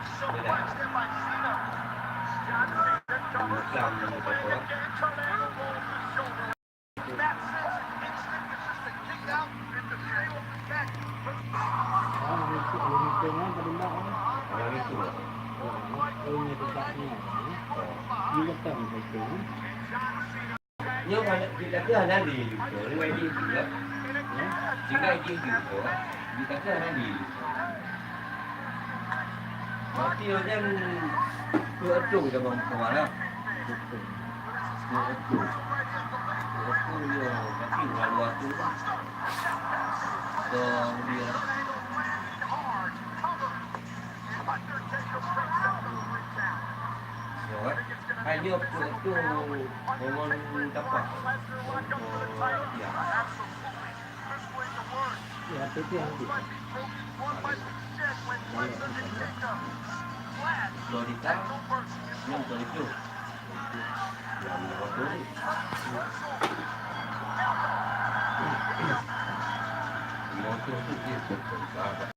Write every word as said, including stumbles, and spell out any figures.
Beda. Bukan apa. Orang itu, orang itu kan pada mak, eh. Orang itu. Oh, oh, ini tempatnya, eh. Ini datang ke sini. Nyoe hana, jikata hana di Luka, ngon jih juga. Ya? Jika jih juga, jikata hana di Luka. Berarti nyoe nyan keu Eutung kita bang kemana? Keu Eutung. Keu Eutung nyoe, berarti orang luar tu. Kemudian. Nyoe, eh. Hai, nyoe keu Eutung ngon Tapak. Ya. Ya, tu, tu yang tu. Kalau di tang, nyoe betul itu. Yang betul ni. Motor tu dia betul.